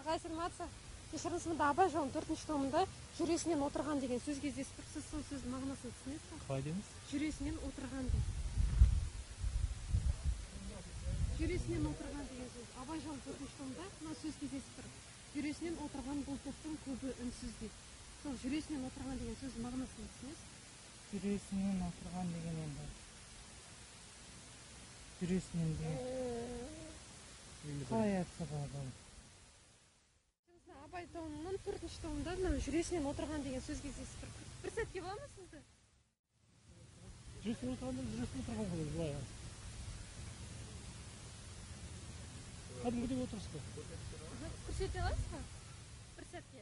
Ағай, сәлеметсіз. Кешіріңіз, мында Абай жолының 4-ші томында жүресінен отырған деген сөз кездесіп тұр. Сіз сол сөздің мағынасын түсінесіз бе? Қалай дедіңіз? Жүресінен отырған деп. Жүресінен отырған деген сөз. Абай жолының 4-ші томында мына сөз кездесіп тұр. Жүресінен отырған бұл топтың көбі үнсіз деп. Сол жүресінен отырған деген сөздің мағынасын түсінесіз? Жүресінен отырған деген енді. Жүресінен деген. Қалай айтса болады ол? Абай томының 4-ші томында мына жүресінен отырған деген сөз кездесіп тұр. Бір сәтке бола ма сізді? Жүресінен отырған деп, жүресінен отырған ғой былай. Кәдімгідей отырыс қой. Көрсете аласыз ба? Бір сәтке.